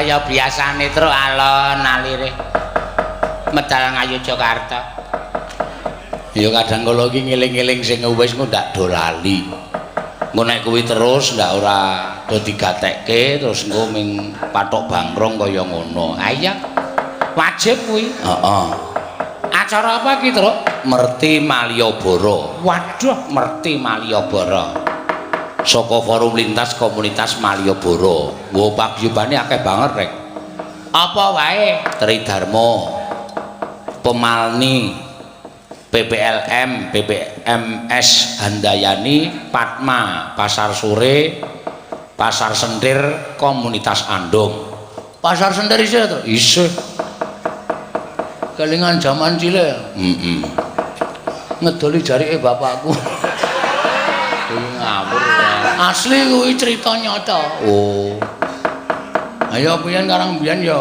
Kaya biasane, Truk, alon alire. Medal Ngayogyakarta. Ya kadang kala iki ngeling-eling sing wis engko ndak do lali. Engko nek kuwi terus ndak ora do digatekke terus engko ming pathok bangkrong kaya ngono. Ha iya. Wajib kuwi. Heeh. Acara apa iki, Truk? Merti Malioboro. Waduh, Merti Malioboro. Saka Forum Lintas Komunitas Malioboro. Nggo paguyubane akeh banget, Rek. Apa wae? Tridharma, Pemalni, PPLM, PPMS Handayani, Padma, Pasar Sore, Pasar Sentir, Komunitas Andong. Pasar Sentir isih to? Isih. Kelingan jaman cilik. Heeh. Ngedoli jarike bapakku. Kuwi ngawur. Asli kuwi cerita nyata. Oh. Ayo piyen karang biyen ya.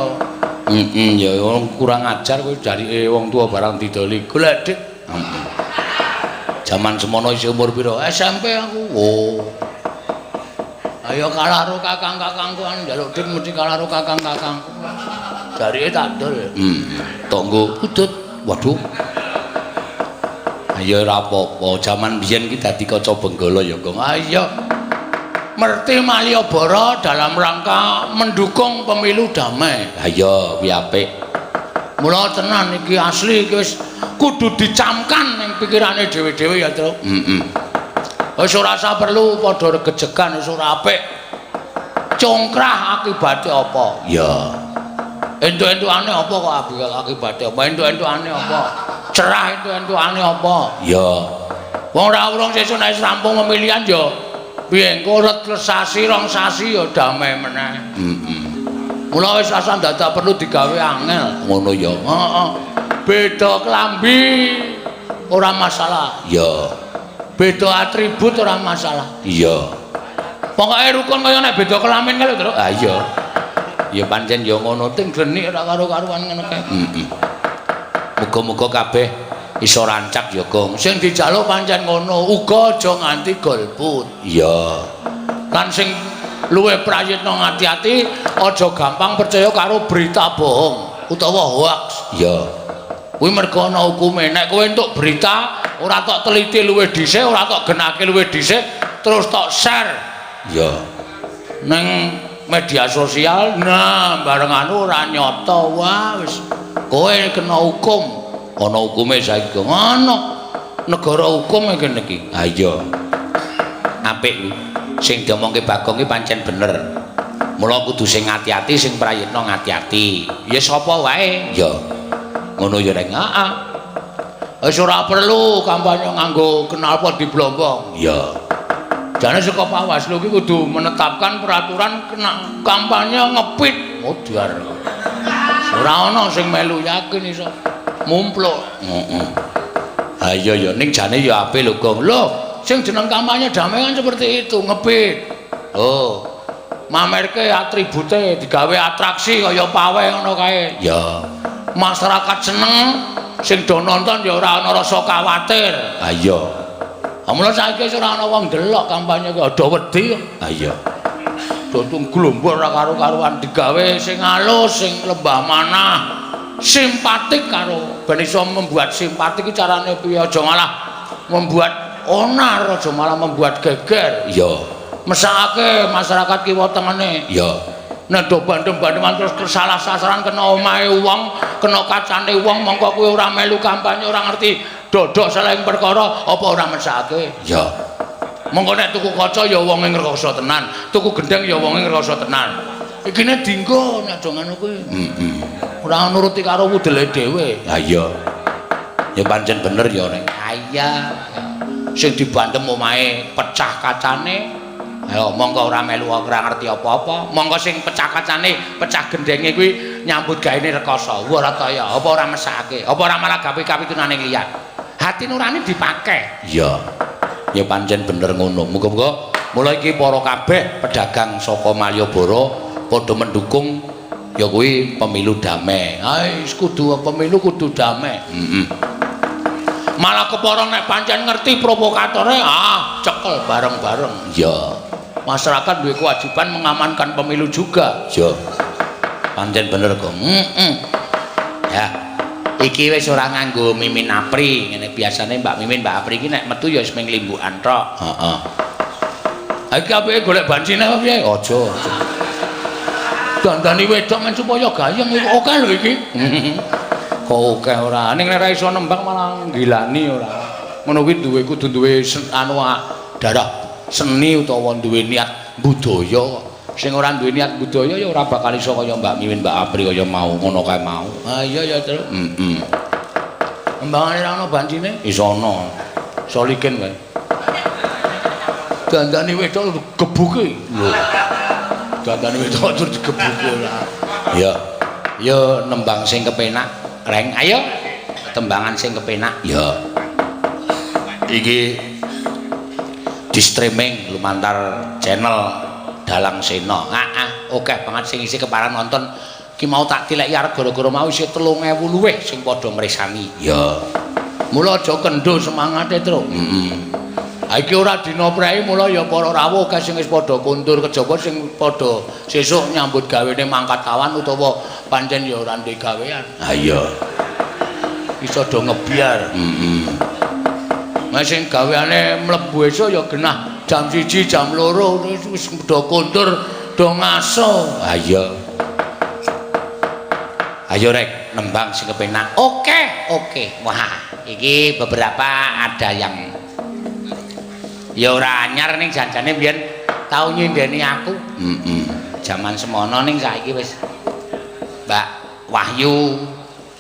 Heeh, ya wong kurang ajar kuwi jarike wong tua barang didoli. Golek dik. Heeh. Jaman semono isih umur pira? SMP aku. Oh. Ayo kalah karo kakang-kakangku an njaluk dik mesti kalah karo kakang-kakangku. Jarike tak dol. Heeh. Tonggo udut. Waduh. Ayo ora apa-apa, jaman biyen ki dadi kaca benggala ya, Gong. Ayo. Merti Malioboro dalam rangka mendukung pemilu damai. Ayo kuwi apik. Mula tenan iki asli iki wis kudu dicamkan ning pikirane dhewe-dhewe ya, Truk. Heeh. Wis ora usah perlu padha regejegan, wis ora apik. Congkrah akibate apa? Ya. Entuk-entukane apa kok akibate apa? Entuk-entukane apa? Cerah entuk-entukane apa? Ya. Wong ora urung sesuk nek rampung pemilihan ya piye engko sasi rong sasi ya damai meneh. Heeh. Mula wis asal dadak perlu digawe angel. Ngono ya. Heeh. Beda klambi ora masalah. Ya. Beda atribut ora masalah. Iya. Pokoke rukun kaya nek beda kelamin kae lho, Truk. Ha iya. Ya pancen ya ngono. Ting glenik ora karo-karuan ngono kae. Heeh. Muga-muga kabeh iso rancak ya, Gong. Sing dijaluk pancen ngono, uga aja nganti golput. Iya. Lan sing luwih prayitna ngati-ati aja gampang percaya karo berita bohong utawa hoaks. Iya. Kuwi mergo ana hukume. Nek kowe entuk berita ora tok teliti luwih dhisik, ora tok genake luwih dhisik, terus tok share. Iya. Ning media sosial, nah bareng anu ora nyata, wah wis kowe kena hukum. Ana hukume saiki, Gong. Ana negara hukum kene iki. Ha iya. Apik kuwi. Sing diomongke Bagong ki pancen bener. Mula kudu sing ati-ati, sing prayitna ngati-ati. Ya sapa wae. Ya. Ngono ya, Reng. Heeh. Wis ora perlu kampanye nganggo knalpot diblombong. Ya. Jane saka Bawaslu ki kudu menetapkan peraturan kena kampanye ngepit modar. Ora ana sing melu yakin iso mumpluk. Heeh. Ha iya ya, ning jane ya apik lho, Gong. Lho, sing jeneng kampanye damai kan seperti itu, ngepit. Oh. Mamerke atribute digawe atraksi kaya pawai ngono kae. Ya. Masyarakat seneng, sing do nonton ya ora ana rasa kuwatir. Ha iya. Ha mula saiki wis ora ana wong ndelok kampanye ki ada wedi. Ha iya. Do tunggu glombor ora karo-karuan digawe sing alus, sing lembah manah, simpatik karo ben iso membuat simpatik iki carane piye, aja malah membuat onar, aja malah membuat geger. Iya. Mesakake masyarakat kiwa tengene. Iya. Nek do bandem-bandeman terus salah sasaran kena omahe wong, kena kacane wong, mongko kuwi ora melu kampanye, ora ngerti dodok saling perkara, apa ora mesakake? Iya. Mongko nek tuku kaca ya wonge ngrekoso tenan, tuku gendeng ya wonge ngrekoso tenan. Ikine dinggo nek do ngono kuwi. Heeh. Ora nuruti karo wudele dhewe. Ha iya. Ya pancen bener ya, Reng. Ha iya. Sing dibandem omahe pecah kacane. Ayo mongko ora melu ora ngerti apa-apa. Mongko sing pecah kacane, pecah gendenge kuwi nyambut gaene rekoso. Ora kaya apa ora mesake, apa ora malah gawe kapitunane liyan. Hati nurani dipake. Iya. Ya pancen bener ngono. Muga-muga mulai iki para kabeh pedagang saka Malioboro padha mendukung ya kuwi pemilu damai. Ai kudu pemilu kudu damai. Heeh. Malah kepara nek pancen ngerti provokatore, ah cekel bareng-bareng. Iya. Masyarakat duwe kewajiban mengamankan pemilu juga. Iya. pancen bener kok. Heeh. Ya. Iki wis ora nganggo Mimin Apri, ngene biasane Mbak Mimin Mbak Apri iki nek metu ya wis ming limbukan tok. Heeh. Ha iki apike golek bancine apa piye? Aja, aja. Dandani wedok men supaya gayeng iku oke lho iki. Kok oke ora? Ning nek ora iso nembang malah gilani ora. Ngono kuwi duwe kudu duwe anu darah seni utawa duwe niat budaya. Sing ora duwe niat budaya ya ora bakal iso kaya Mbak Mimin Mbak Apri kaya mau ngono kae mau. Ha iya ya, Truk. Heeh. Nembangane ra ono bancine? Iso ana. Solikin kae. Dandani wedok gebuke. Lho. Dandani wedok terus digebuki ora. Ya. Ya nembang sing kepenak, Reng. Ayo. Tembangan sing kepenak. Ya. Iki di streaming lumantar channel Dalang Sena. Heeh, akeh banget sing isi keparan nonton. Ki mau tak tileki arep gara-gara mau isih 3000 luwih sing padha mresani. Ya. Mula aja kendho semangate, Truk. Heeh. Ha iki ora dina prei mula ya para rawuh akeh sing wis padha kondur kejaba sing padha sesuk nyambut gawene mangkat awan utawa pancen ya ora ndek gawean. Ha iya. Iso do ngebiar. Heeh. Nah sing gaweane mlebu esuk ya genah jam 1 jam 2 wis do kondur do ngaso. Ha iya. Ayo rek nembang sing kepenak. Oke, oke. Wah, iki beberapa ada yang ya ora anyar ning janjane biyen tau nyindeni aku. Heeh. Jaman semono ning saiki wis Mbak Wahyu.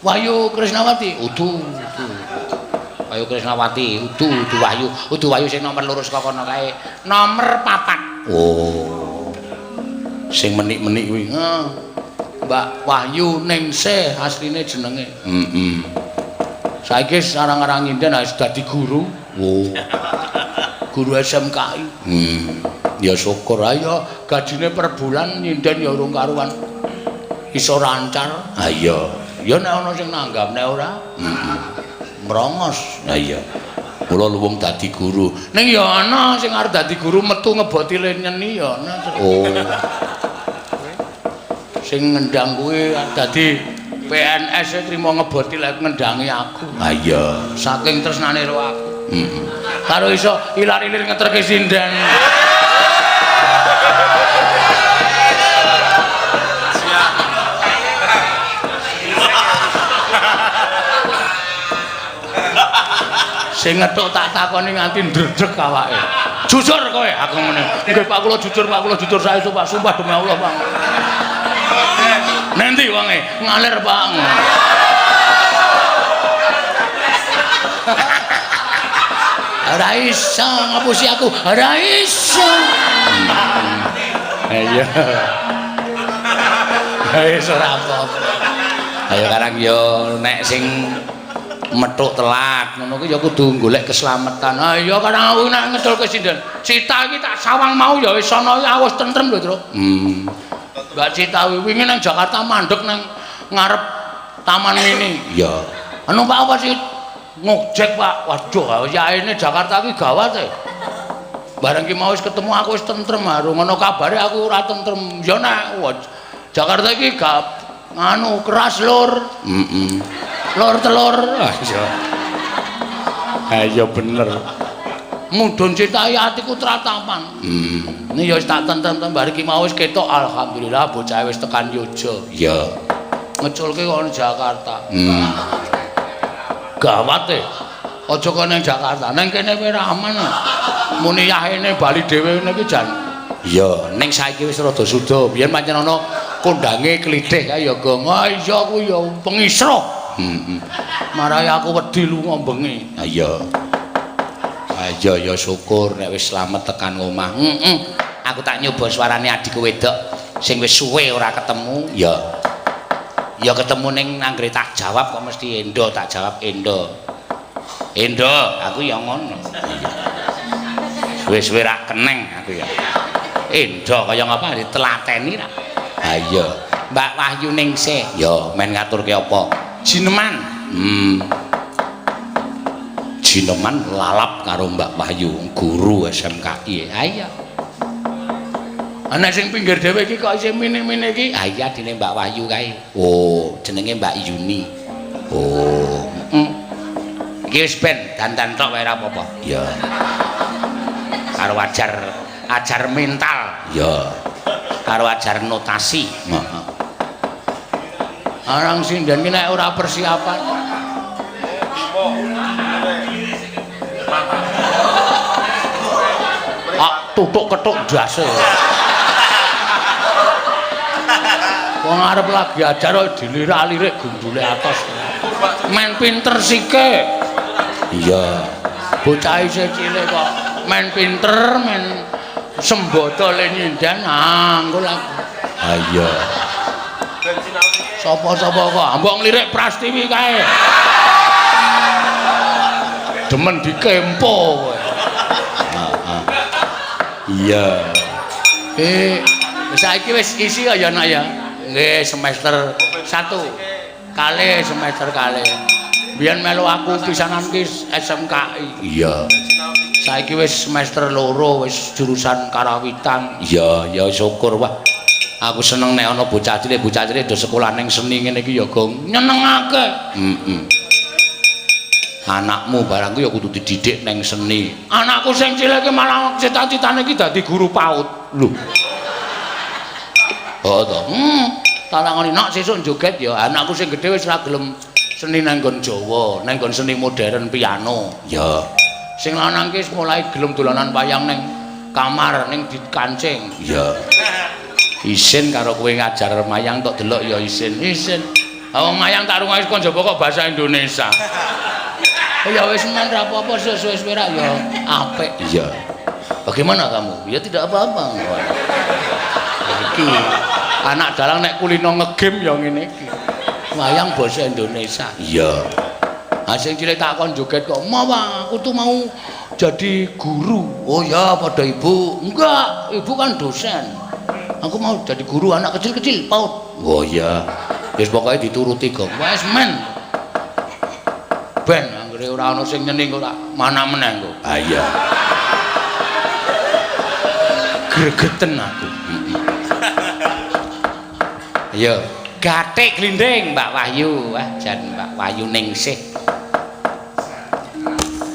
Wahyu Krisnawati. Udu, udu. Wahyu Krisnawati, udu, udu Wahyu, udu Wahyu sing nomor 2 saka kono kae. Nomor 4. Oh. Sing menik-menik kuwi. Heeh. Mbak Wahyu Ningsih asline jenenge. Heeh. Saiki sarang-arang nyinden wis dadi guru. Oh. Guru SMKI. Ya syukur ayo gajine per bulan nyinden ya urung karuan. Iso lancar. Ha iya. Ya nek ana sing nanggap nek ora, heeh. Mrongos. Ha iya. Kula luwung dadi guru. Ning ya ana sing arep dadi guru metu ngeboti le nyeni ya ana. Oh. Sing ngendang kuwi dadi PNS trimo ngeboti lek ngendangi aku. Ha iya, saking tresnane karo aku. Heeh. Karo iso ilar-ilir ngeterke sinden. Sing ngetuk tak takoni nganti ndredeg awake. Jujur kowe aku ngene. Nggih Pak kula jujur, Pak kula jujur saestu Pak, sumpah demi Allah Pak. Nanti wonge ngalir Pak. Ora iso ngapusi aku, ora iso. Ayo. Wis ora apa-apa. Ayo karang yo nek sing metuk telat ngono kuwi ya kudu golek keselamatan. Ha iya karang aku nek ngedolke sinden. Cita iki tak sawang mau ya wis ana iki wis tentrem lho, Truk. Mbak Cita wingi nang Jakarta mandek nang ngarep taman mini. Iya. Anu Pak apa sih? Ngojek Pak. Waduh, yaene Jakarta iki gawat e. Bareng ki mau wis ketemu aku wis tentrem haru ngono kabare aku ora tentrem. Ya nek Jakarta iki gak nganu keras lur. Heeh. Lur telur. Ah iya. Ha iya bener. Mudhun Cita atiku tratapan. Ini ya wis tak tentrem bar iki mau wis ketok alhamdulillah bocah wis tekan Yogya. Iya. Ngeculke kok nang Jakarta. Gawat e. Aja kok nang Jakarta. Nang kene kowe ora aman. Muni yahene bali dhewe ngene iki jan. Iya, ning saiki wis rada suda. Biyen pancen ana kondange klithih kae ya, Gong. Ah iya aku ya pengisruh. Heeh. Marai aku wedi lunga bengi. Ha iya. Ayo ya syukur nek wis slamet tekan omah. Heeh. Aku tak nyoba suarane adikku wedok sing wis suwe ora ketemu. Ya. Ya ketemu ning anggere tak jawab kok mesti endo, tak jawab endo. Endo, aku ya ngono. Suwe-suwe ra keneng aku ya. Endo kaya ngapa ditelateni ra. Ha iya. Mbak Wahyu Ningsih. Ya, men ngaturke apa? Jineman. Jineman lalap karo Mbak Wahyu, guru SMKI. Ha iya. Ana sing pinggir dhewe iki kok isih mine-mine iki? Ah iya adine Mbak Wahyu kae. Oh, jenenge Mbak Yuni. Oh, heeh. Iki wis ben dandan tok wae ora apa-apa. Iya. Karo ajar mental. Iya. Karo ajar notasi. Heeh. Arang sinden ki nek ora persiapan. Ah, tutuk ketuk ndase. Wong arep lagi ajar kok dilirak-lirik gundule atos. Men pinter sike. Iya. Bocah isih cilik kok men pinter, men sembodo le nyinden anggo lagu. Ha iya. Sapa-sapa kok mbok nglirik Prastiwi kae. Demen dikempo kowe. Heeh. Iya. Saiki wis isi ya nak ya. Nggih semester 1. Kalih semester kalih. Biyen melu aku pisanan ki SMKI. Iya. Saiki wis semester 2 wis jurusan karawitan. Iya, ya syukur wah. Aku seneng nek ana bocah cilik do sekolah ning seni ngene iki ya, Gong. Nyenengake. Heeh. Anakmu barang ku ya kudu dididik ning seni. Anakku sing cilik iki malah cita-citane iki dadi guru PAUD. Lho. Oh to. Tak lakoni nak sesuk joget ya. Anakku sing gedhe wis ora gelem seni nang nggon Jawa, nang nggon seni modern piano. Ya. Sing lanang ki wis mulai gelem dolanan wayang ning kamar ning dikancing. Ya. Isin karo kowe ngajar mayang tok delok ya isin. Isin. Wong mayang tak rungokne saka njaba kok bahasa Indonesia. Oh ya wis men ra apa-apa suwe-suwe rak ya apik. Iya. Bagaimana kamu? Ya tidak apa-apa. Iki anak dalang nek kulino ngegame ya ngene iki. Wayang basa Indonesia. Iya. Ha sing cilik tak kon joget kok, "Mama, aku tuh mau jadi guru." Oh ya, padha ibu. Enggak, ibu kan dosen. Aku mau jadi guru anak kecil-kecil PAUD. Oh iya. Wis pokoke dituruti kok. Wis men. Ben anggere ora ana sing nyeni kok tak mana meneh kok. Ha iya. Gregeten aku. Ayo, gathik glinding Mbak Wahyu. Wah, jan Mbak Wahyu ningsih.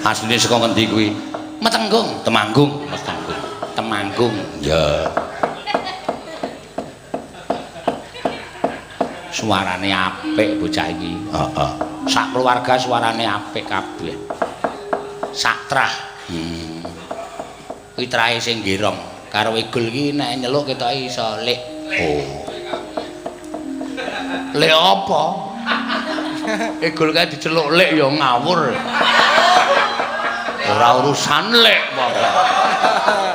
Asline saka ngendi kuwi? Metenggung, Temanggung, Metenggung. Temanggung. Ya. Suarane apik bocah iki. Heeh. Sak keluarga suarane apik kabeh. Sak trah. Kuwi trahe sing girong. Karo Igul iki nek nyeluk ketoke iso lik. Oh. Lek apa? Igul kae diceluk lek ya ngawur. Ora urusan lek pokoke.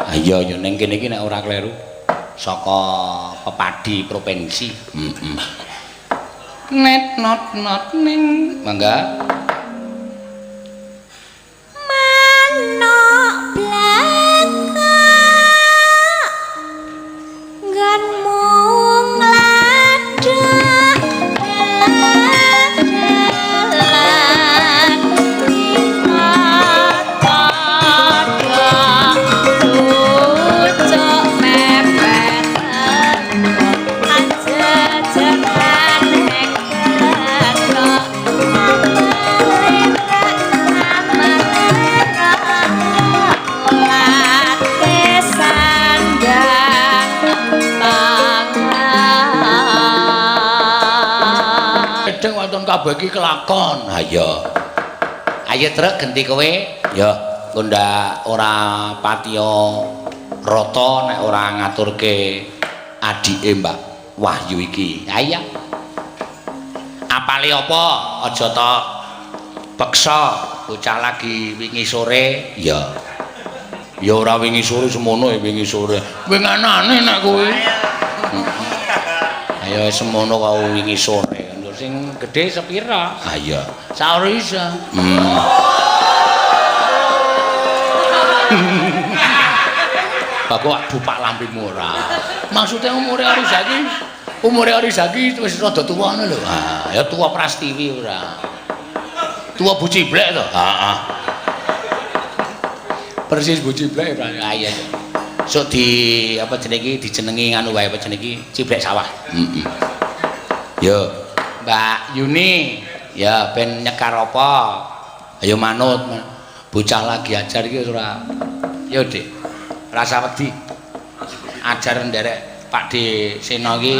Ha iya ya ning kene iki nek ora kleru saka Pepadi provinsi. Heeh. Net not not ning mangga. Manuk blangkak nggonmu ngladhak dalan padha pucuk mepet ajejeran ing bathok Edeng wonten kabeh iki kelakon. Ha iya. Ayo truk genti kowe. Ya, engko ndak ora patiya rata nek ora ngaturke adike Mbak Wahyu iki. Ha iya. Apale apa? Aja tok peksa bocah lagi wingi sore. Ya. Ya ora wingi sore semono ya wingi sore. Winganane nek kuwi. Ayo semono kok wingi sore. Sing gedhe sepira? Ha iya. Saur iso. Bapak bupak lambemu ora. Maksude umure Arisa iki, umure Arisa iki wis rada tuwa ngono lho. Ha, ya tuwa Prastiwi ora. Tuwa Bu Ciblek to? Heeh. Persis Bu Ciblek ora. Ha iya. Sok di apa jenenge iki dijenengi nganu wae apa jenenge iki ciblek sawah. Heeh. Yo, Mbak Yuni, ya ben nyekar apa? Ayo manut. Bocah lagi ajar iki ora. Yo, Dik. Rasa wedi. Ajar nderek Pak D Seno iki.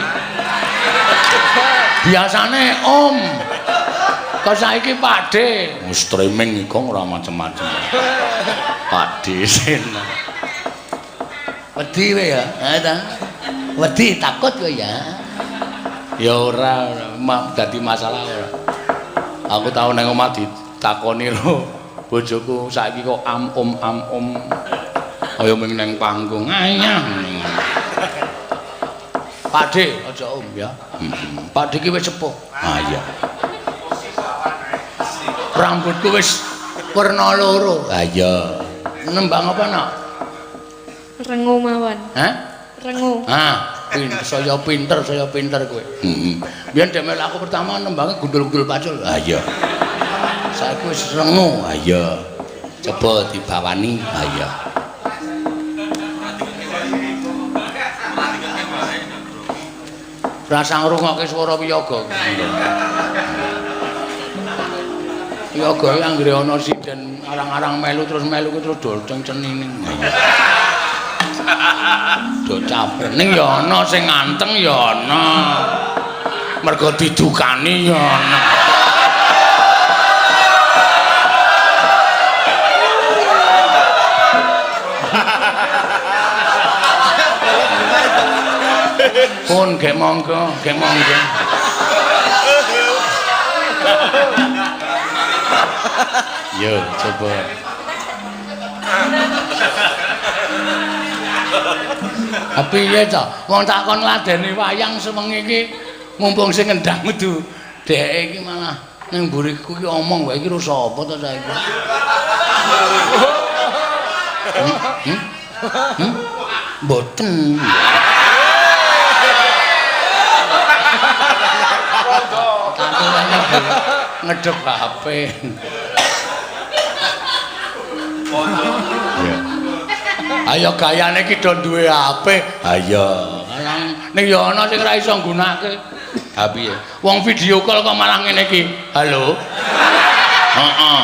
Biasane Om. Kok saiki Pak D? Streaming iku ora macem-macem. Pak D Seno. Wedi kowe ya? Ha ta? Wedi takut kowe ya? Ya ora, dadi masalah ora. Aku tau nang omah ditakoni lho bojoku saiki kok am om am om. Kaya ming nang panggung. Ayah. Pak D, aja om ya. Pak D ki wis sepuh. Ah iya. Rambutku wis werna loro. Ah iya. Nembang apa, Nak? Rengu mawon. Hah? Rengu. Ah, saya pinter kowe. Heeh. Biyen dhewe aku pertama nembange gundul-gundul pacul. Ah iya. Saiki wis rengu. Ah iya. Coba dibawani. Ah iya. Rasa ngrungokke swara wiyaga. Wiyaga iki anggere ana sinden arang-arang melu terus melu ku terus dol cenine. Do caper ning ya ana sing nganteng ya ana. Mergo didukani ya ana. Pun gek monggo, gek monggo. Yo, coba. Tapi piye to? Wong tak kon ngladeni wayang sewengi iki mumpung sing ngendang kudu dheke iki malah ning mburiku iki omong wae iki ro sapa to saiki. Mboten. Ngedep HP. Iya. Ayo gayane iki do duwe HP. Ha iya. Ning ya ana sing ora iso nggunakake. Ha piye? Wong video call kok malah ngene iki. Halo. Heeh.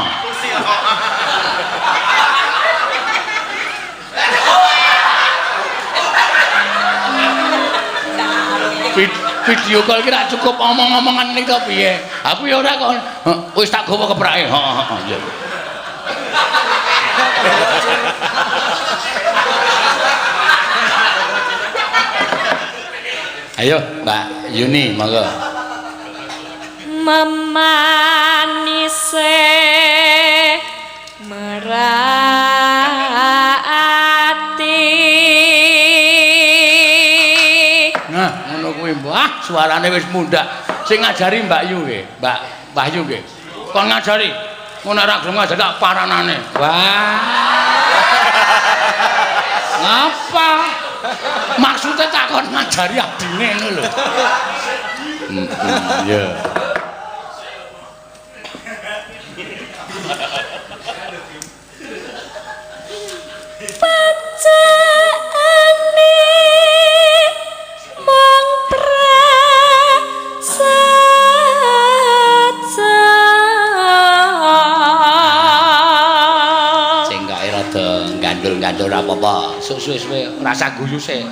Video call ki rak cukup omong-omongan ning to piye? Aku ya ora kok wis tak gawa keprake. Heeh, heeh, iya. Ayo, Mbak Yuni, monggo. Memanise merati. Nah, ngono kuwi, Mbah. Suarane wis mundhak. Sing ngajari Mbak Yu nggih, Mbak Wahyu nggih. Kon ngajari. Ngono ora gelem ngajari tak paranane. Wah. Ngapa? Maksudnya takon ngajari adine ngono lho. Iya. Pacaane mung prasaja. Sing kae rada gandul-gandul ora apa-apa. Suwe-suwe rasa guyu sik.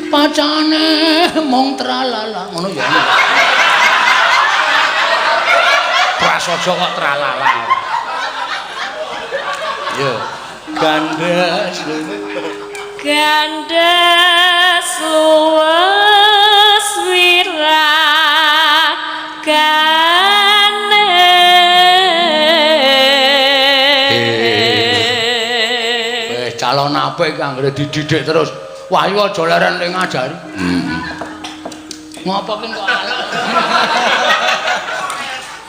Pacane mung tralala ngono ya. Prasaja kok tralala. Yo, gandhes gandhes luwes wiragane. Wis calon apik iki anggere dididik terus. Wahyu aja leren ning ngajari. Heeh. Ngopo ki kok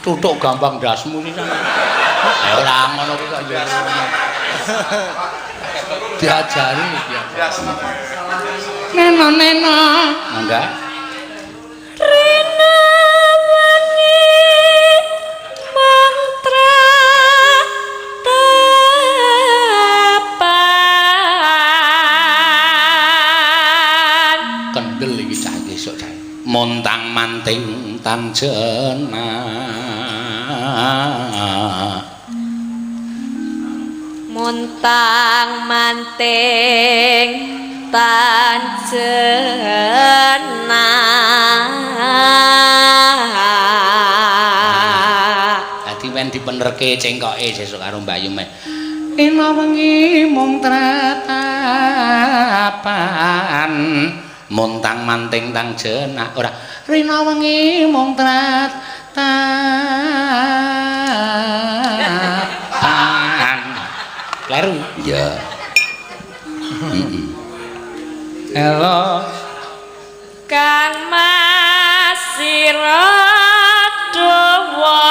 tutuk gampang ndasmu sisan. Ya ora ngono kuwi kok ya. Diajari biasa. Neno neno. Mangga. Rena wengi mantra Montang manting tan jenak. Montang manting tan jenak. Dadi wen dipenerke cengkoke sesuk karo Mbak Yu meh. Ina wengi mung tratapan montang manting tang jenak ora rina wengi mung tratapan kleru iya. Halo Kang Mas sira dawa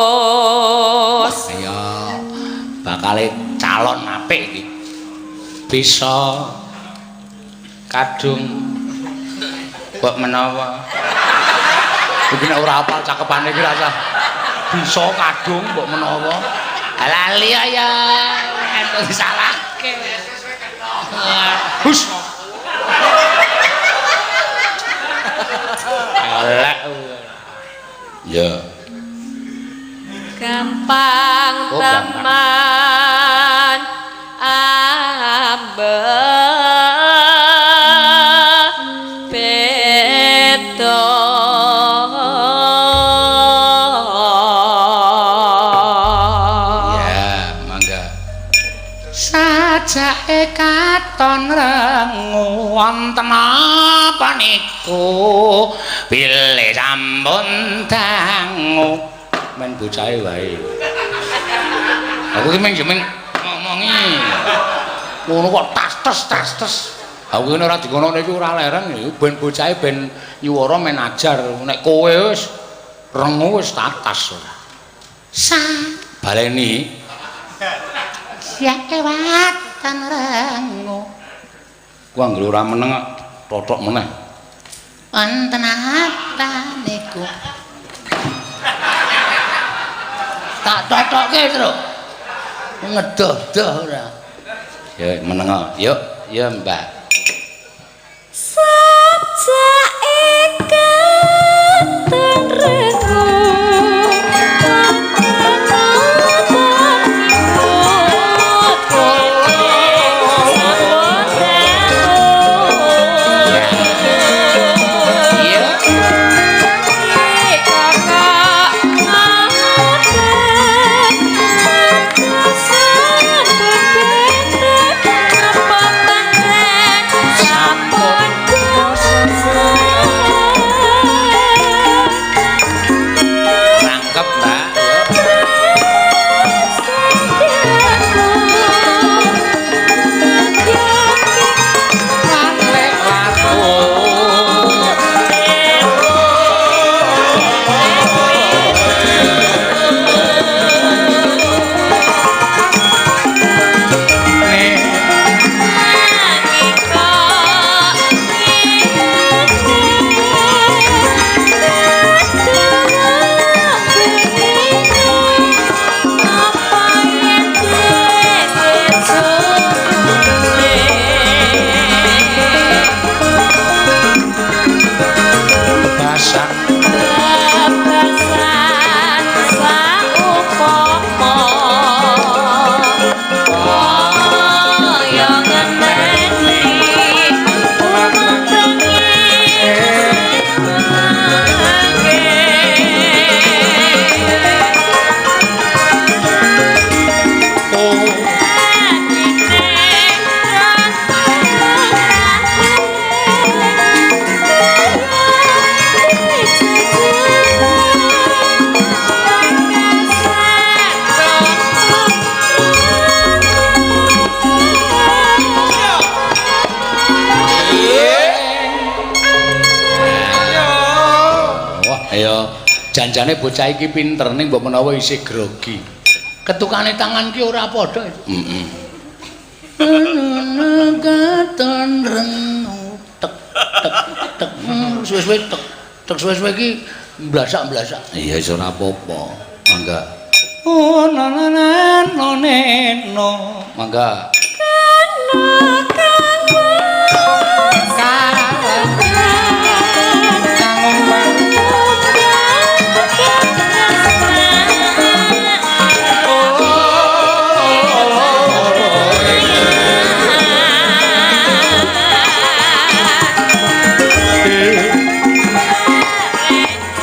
bagus. Ayo bakale calon apik iki. Bisa kadung kok menawa. Iki nek ora hafal cakepane iki rasa bisa kadung mbok menawa. Lali ya entuk disalahke. Hus. Elek. Ya. Gampang Oh, gampang. teman ambe beda. Ya, mangga. Sajake katon rengu wonten apa niku? Bilih sampun dangu. Men bocahe wae. Aku ki meng ngomongi. Ngono kok tas tes tas tes. Aku ki ora dikonone iki ora leren ben bocahe ben nyuwara men ajar. Nek kowe wis rengu wis tatas ora. Sa baleni. Siake watan rengu. Ku anggere ora meneng totok meneh. Wonten apa niku? Tak totoke, Truk. Ngedoh-doh ora. Ya meneng. Yuk, ya Mbak. Sajake katon rengu Iya. Rangkep, Mbak. Yo. Basan. Bebasan saupama kaya ngenteni Wah, ayo janjane bocah iki pinter ning mbok menawa isih grogi. Ketukane tangan ki ora padha. Heeh. Katon rengu tek tek tek suwe-suwe tek tek suwe-suwe iki mblasak-mblasak. Iya wis ora apa-apa. Mangga. Oh na na na no ne no. Mangga. Kang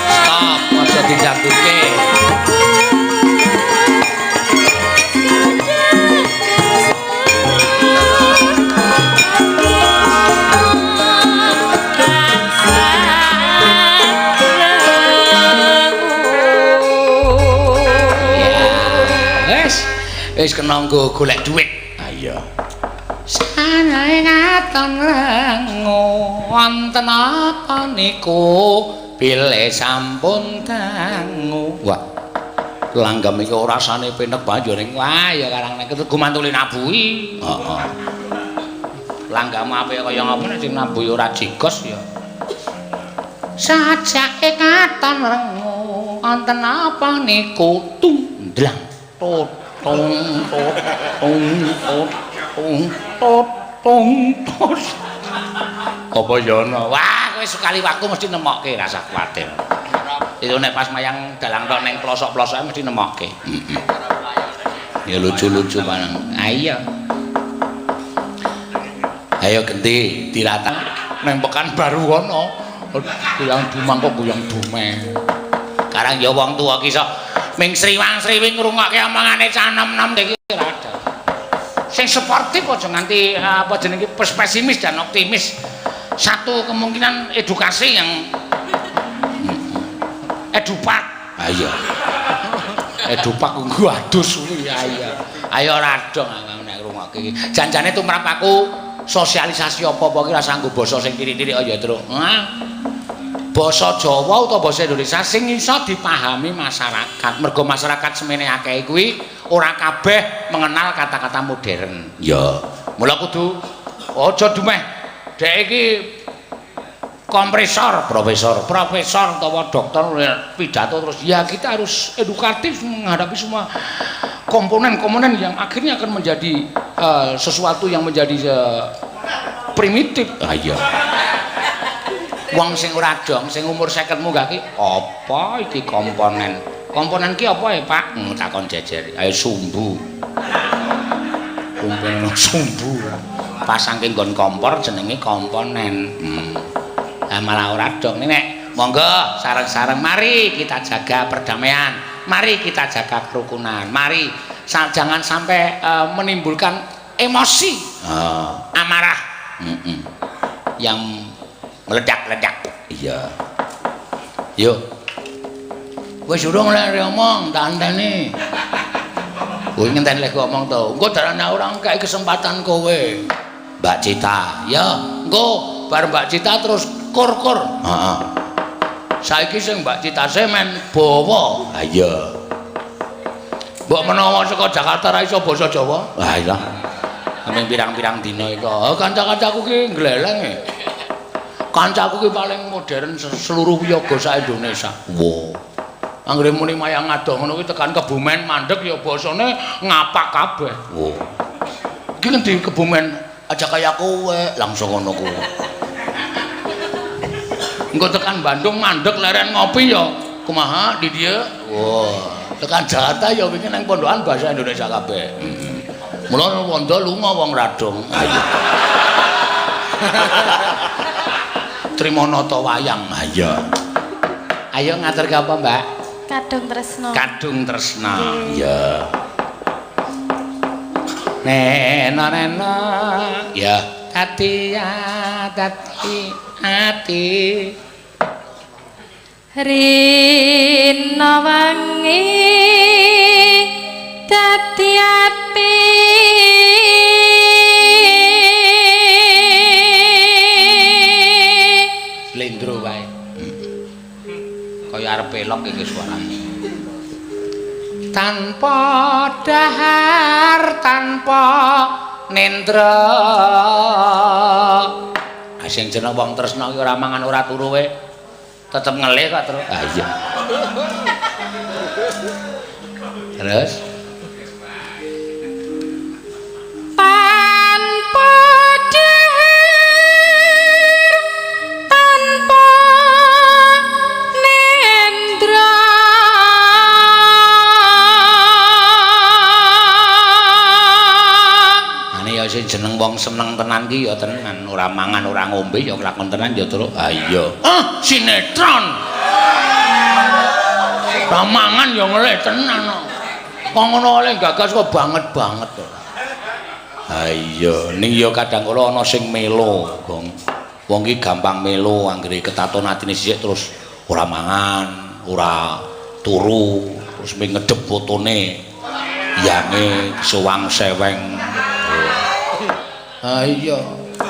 Stop, aja dijangkuke. Wis, wis kena nggo golek dhuwit. Ah iya. Sanae ngaton lengu wonten apa niku bilih sampun dangu. Wah. Langgam iki ora rasane penek banjur ning Wah, ya karang nek gumantule nabuhi. Heeh. Langgam apik kaya ngapa nek sing nabuhi ora jigos ya. Sajake katon rengu wonten apa niku tundlang totong totong totong totong tot. Apa ya ana? Wah, kowe sekali waktu mesti nemokke, rasah kuwatir. Itu nek pas mayang dalang tok ning plosok-plosoke mesti nemokke. Heeh. Ya lucu-lucu barang. Ah iya. Ayo genti dirata Neng Pekanbaru ana goyang dumang kok goyang dumeh. Karang ya wong tuwa ki iso ming sriwang-sriwing ngrungokke omongane cah nom-nom iki ora ada. Sing sportif aja nganti apa jenenge pesimis dan optimis. Satu kemungkinan edukasi yang edupak. Ah iya. Edupak nggo adus kuwi ya iya. Ayo ora dong nek ngrungokke iki. Janjane tumrap aku sosialisasi apa-apa ki rasa nggo basa sing tirik-tirik ya, Truk. Hah? Basa Jawa utawa basa Indonesia sing iso dipahami masyarakat. Mergo masyarakat semene akeh kuwi ora kabeh mengenal kata-kata modern. Ya. Mula kudu aja dumeh. Dek iki kompresor, Profesor. profesor utawa dokter pidato terus ya kita harus edukatif menghadapi semua komponen-komponen yang akhirnya akan menjadi sesuatu yang menjadi primitif. Ah iya. Wong sing ora dong, sing umur 50 munggah ki apa iki komponen? Komponen ki apa ya, Pak? Takon jejer. Ayo sumbu. Komponen sumbu. Pasangke nggon kompor jenenge komponen. Lah malah ora dong. Nek monggo sareng-sareng mari kita jaga perdamaian, mari kita jaga kerukunan, mari jangan sampai menimbulkan emosi, amarah yang meledak-ledak. Iya. Yo. Wis urung lek ngomong, tak enteni. Kowe ngenteni lek ngomong to. Engko darane ora ngekeki kesempatan kowe. Mbak Cita. Ya, engko bar Mbak Cita terus kur-kur. Heeh. Saiki sing Mbak Cita semen bawa. Ha iya. Mbok menawa saka Jakarta ra iso basa Jawa. Ha iya. Aming pirang-pirang dina iki. Oh, kanca-kancaku ki ngleleng e. Kancaku ki paling modern seluruh wiyaga sak Indonesia. Wo. Anggere muni mayang adoh ngono kuwi tekan Kebumen mandeg ya basane ngapak kabeh. Wo. Iki ngendi Kebumen aja kaya kowe langsung ngono kuwi. Engko tekan Bandung mandeg leren ngopi ya kumaha di dieu. Wo. Tekan Jakarta ya wingi nang pondokan bahasa Indonesia kabeh. Heeh. Mula wondo lunga wong radong. Ayo. Trimanata wayang. Ha iya. Ayo ngaturke apa, Mbak? Kadung Tresna. Kadung Tresna. Iya. Nena nena. Ya. Tati tati ati. Rina wangi dadi ati. Lendro wae. Kaya arep elok iki suarane. Tanpa dahar, tanpa nendra. Ah sing jeneng wong tresna iki ora mangan ora turu we. Tetep ngelih kok terus. Ah iya. Terus tanpa sing jeneng wong seneng tenan ki ya tenan, ora mangan ora ngombe ya kelakon tenan ya terus. Ha iya. Ah, sinetron. Ora mangan ya ngelih tenan kok. Kok ngono oleh gagas kok banget-banget ora. Ha iya, ning ya kadang kala ana sing melo, Gong. Wong ki gampang melo anggere ketaton atine sisik terus ora mangan, ora turu, terus ming ngedep fotone yange sowang seweng. Ha iya,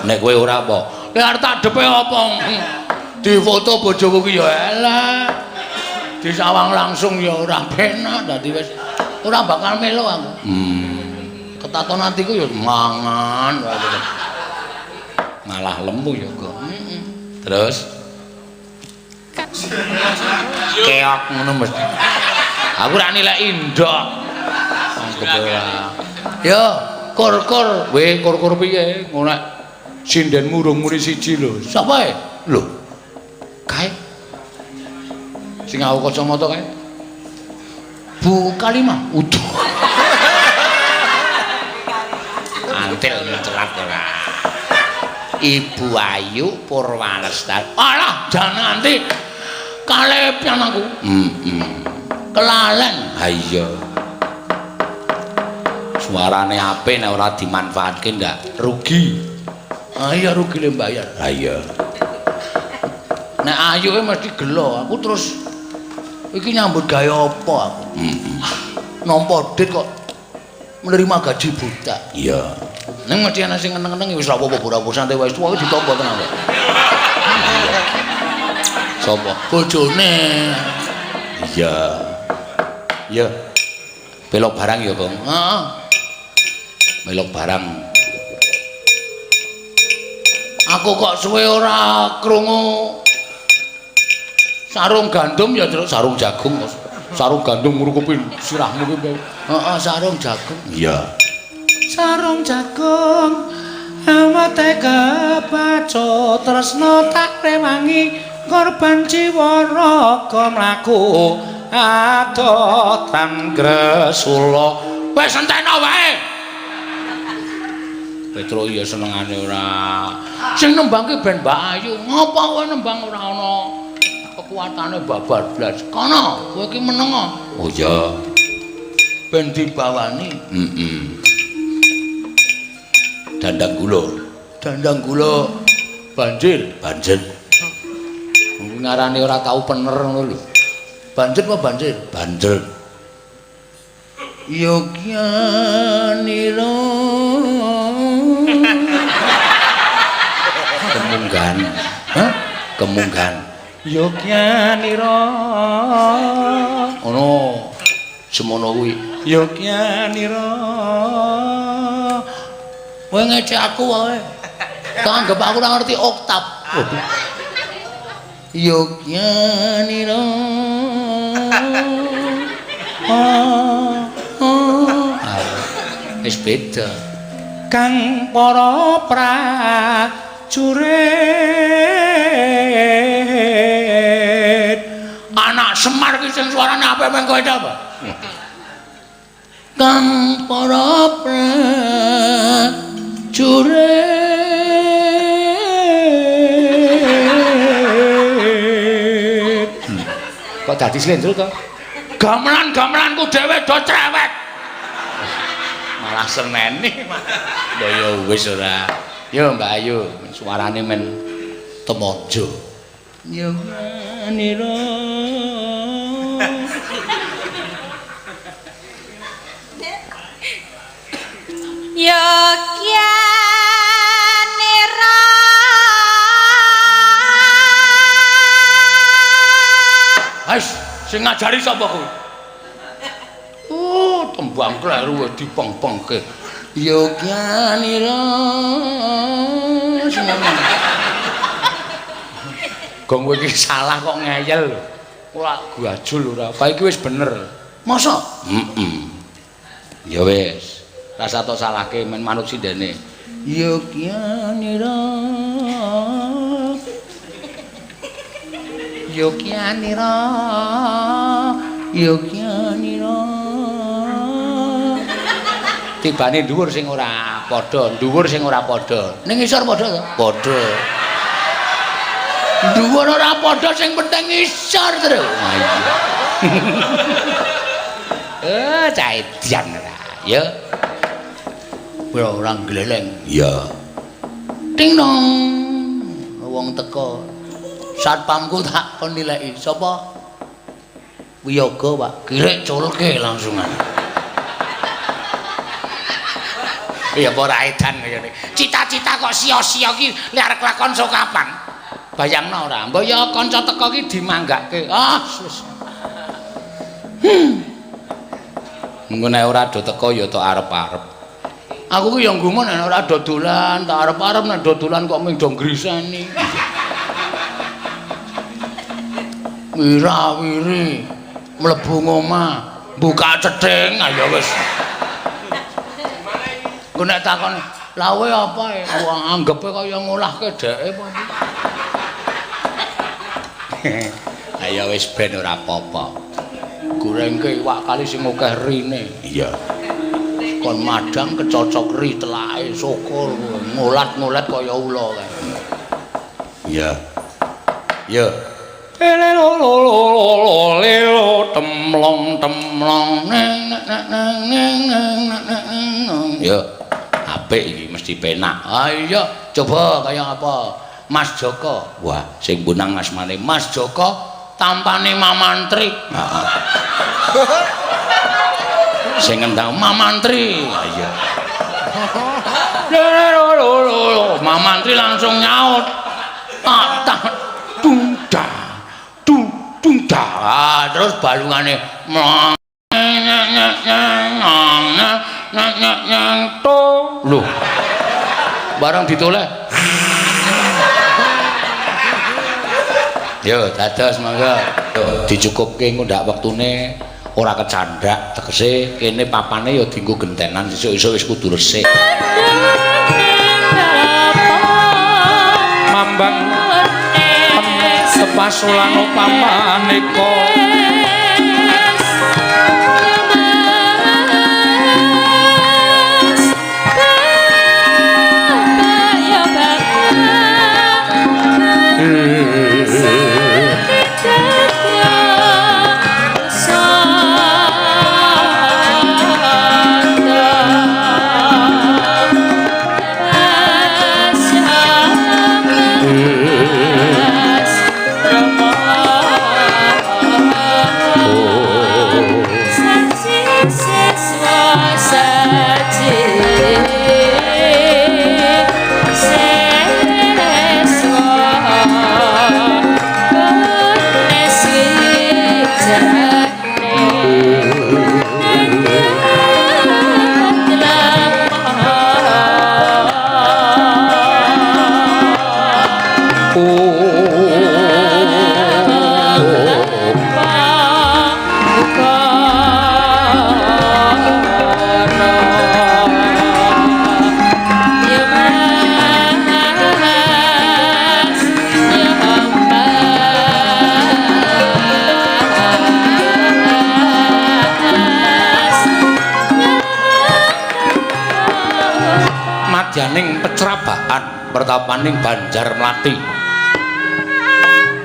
nek kowe ora apa? Nek arep tak depe apa? Difoto bojoku ki ya elek. Disawang langsung ya ora penak, dadi wis ora bakal melo aku. Ketaton atiku ya mangan wae. Malah lemu ya kok. Heeh. Terus keok ngono mesti. Aku ora nilai indok. Yo, kur-kur, we kur-kur piye? Ngono nek sindenmu urung muni siji lho. Sapa e? Lho. Kae. Sing aku kacamata kae. Bu Kalimah. Uduh. Antil mencelat ora. Ibu Ayu Purwalestari. Alah, jangan nganti kalepian aku. Heeh. Kelalen. Ha iya. Suarane apik nek ora dimanfaatke ndak rugi. Ah iya rugi le mbayar. Ha iya. Nek ayu mesti gelo, aku terus iki nyambut gawe apa aku? Heeh. Nampa dit kok menerima gaji buta. Iya. Ning mesti ana sing ngeneng-ngeneng wis ora apa-apa ora santai wae tuwa ditampa tenan kok. Sapa? Bojone. Iya. Iya. Belok barang ya, Gong. Heeh. Melok barang. Aku kok suwe ora krungu sarung gandum ya terus sarung jagung. Sarung gandum ngrukupi sirahmu ki. Heeh, sarung jagung. Iya. Sarung jagung awate kebacut tresna tak rewangi korban jiwa raga mlaku adotan gresula. Wis enteno wae. Petro iya senengane ora. Sing nembang ki ben Mbak Ayu. Ngopo kowe nembang ora ana kekuatane babar blas. Kono, kowe iki meneng. Oh iya. Ben dibawani. Heeh. Dandang gula. Dandang gula banjir, banjir. Kuwi ngarane ora tau pener ngono lho. Banjir apa banjir? Banjir. Yogyanira. Kemunggan. Hah? Kemunggan. Yogyanira. Ngono. Semono kuwi. Yogyanira. Kowe ngecek aku wae. Tak anggap aku ora ngerti oktav. Yogyanira. Wis beda. Kang para prajurit. Anak Semar ki sing suarane apik men kowe ta, Pak? Kang para prajurit. Kok dadi slendro to? Gamelan-gamelanku dhewe do cerewet. Malah seneni. Lho ya wis ora. Yo Mbak Ayu, suarane men temojo. Yo nira. Yogyanira. Wes, sing ngajari sapa kuwi? Oh, tembang kleru wis dipeng-pengke. Yogyanira. Gong kowe iki salah kok ngeyel lho. Ora gajul ora. Kae iki wis bener. Masa? Heeh. Ya wis. Rasa tok salahke men manut sindene. Yogyanira. Yogyanira. Yogyanira. Tibane dhuwur sing ora padha, dhuwur sing ora padha. Ning ngisor padha to? Padha. Dhuwur ora padha sing penting ngisor, Tru. Eh, cah edan ora. Ya. Ora gleleng. Iya. Ting dong. Wong teko. Satpamku tak kon nilai. Sapa? Wiyaga, Pak. Kirik culke langsungan. Ya apa ora edan kaya ngene. Cita-cita kok sia-sia ki lek arep lakon sok kapan? Bayangno ora. Mbok ya kanca teko ki dimanggake. Ah, wis. Engko nek ora do teko ya tok arep-arep. Aku ki ya nggumun nek ora do dolan, tak arep-arep nek do dolan kok mung do ngriseni. Wira-wiri mlebu ngomah, buka cething, ayo wis. Engko nek takon, "Lawe apa e?" Wah, anggepe kaya ngolahke dheke apa. Ayo wis ben ora apa-apa. Gorengke iwak kali sing akeh rine. Iya. Kon madang kecocok ri telake syukur ngolat-ngolat kaya ula kae. Iya. Ya. Lelo temlong temlong neng neng neng neng neng. Ya. Apik iki mesti penak. Ah iya, coba kaya apa? Mas Joko. Wah, sing punang asmane Mas Joko tampane Mamantri. Heeh. Sing ngendang Mamantri. Ah iya. Mamantri langsung nyaut. Tak tak dung da. Dung dung da. Ah, terus balungane lho. Barang ditoleh. Yo, dados monggo. Dicukupke engko ndak wektune ora kecandhak, tegese kene papane ya dienggo gentenan sesuk-esuk wis kudu resik. Mambang tepasulan papaneka. Madyaning pecrabaan pertapaning Banjar Mlati.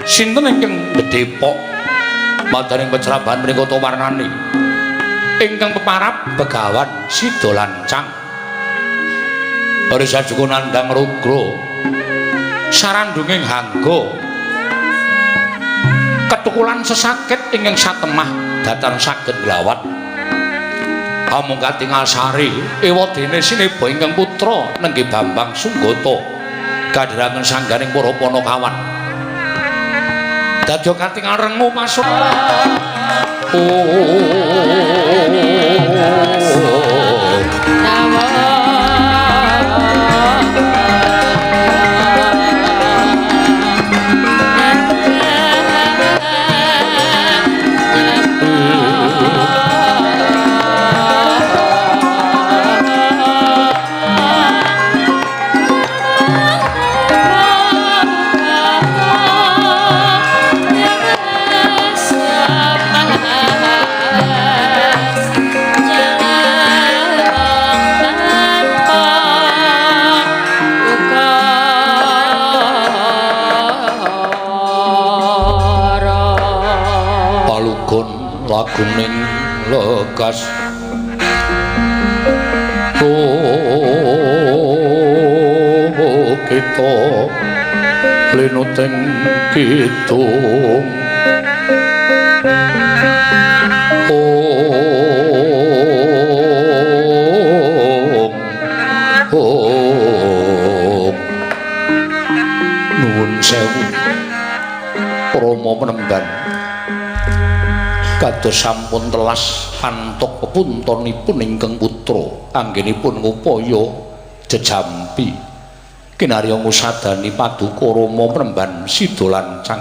Sinten ingkang bedhepok madyaning pecrabaan menika warnani ingkang peparap Begawan Sida Lancang. Barisa juku nandhang rugra sarandunging hangga ketukulan sesakit ingkang satemah datan saged nglawat. Amung katingal sari ewadene sineba ingkang putra nenggih Bambang Sunggata kadhiraken sangganing para panakawan. Dadya katingal rengu pasuk. Yeah. Gegas. Kita linuteng kidung. Om Om nuwun sewu Rama Penemban, kados sampun telas pantok pepuntonipun ingkang putra anggenipun ngupaya jejampi kinarya ngusadani paduka Rama Penemban sida lancang,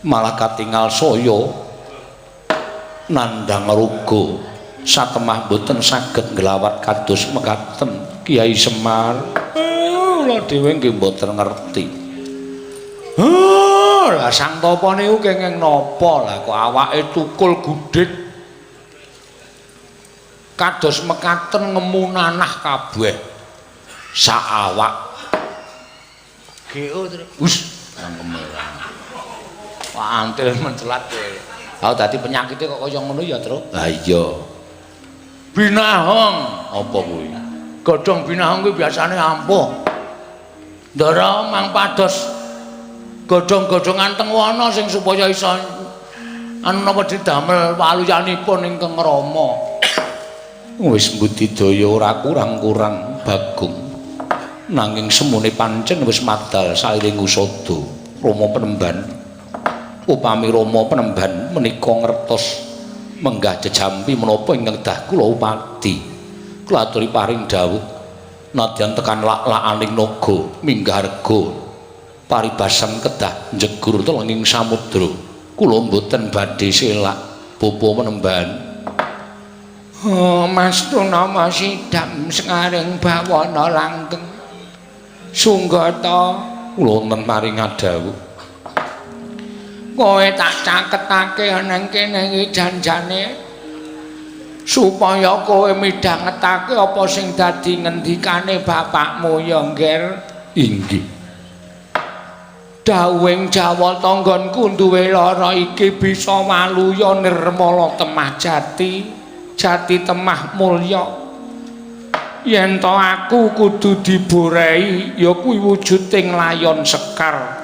malah katingal saya nandhang ruga satemah boten saged nglawat kados mekaten Kiai Semar. Kula dhewe nggih mboten ngerti. Lah Sang Tapa niku kenging napa? Lah kok awake tukul gudhig kados mekaten ngemu nanah kabeh sak awak. GO terus. Wis cangkeme ora. Wah antil mencelat kowe. Ha dadi penyakite kok kaya ngono ya, Truk? Ha iya. Binahong apa kuwi? Godhong binahong kuwi biasane ampuh. Ndara mang pados godhong-godhongan teng wana sing supaya iso anu napa didamel waluyanipun ingkang Rama. Wis mbudidaya ora kurang-kurang Bagong. Nanging semune pancen wis madal sairing usada Rama Penemban. Upami Rama Penemban menika ngertos menggah jejampi menapa ingkang dah kula upadi. Kula aturi paring dawuh nadyan tekan lak-lakaning naga minggah rega paribasan kedah njegur telenging samudra. Kula mboten badhe selak Bapa Penemban. Oh, Mas Tunama sidam sekaring bawana langgeng. Sunggata kula wonten paring dawuh. Kowe tak caketake nang kene iki janjane supaya kowe midhangetake apa sing dadi ngendikane bapakmu ya, Ngger. Inggih. Dawuhing Jawata nggonku duwe lara iki bisa waluya nirmala temah jati, jati temah mulya. Yen to aku kudu diborehi ya kuwi wujuding layon sekar.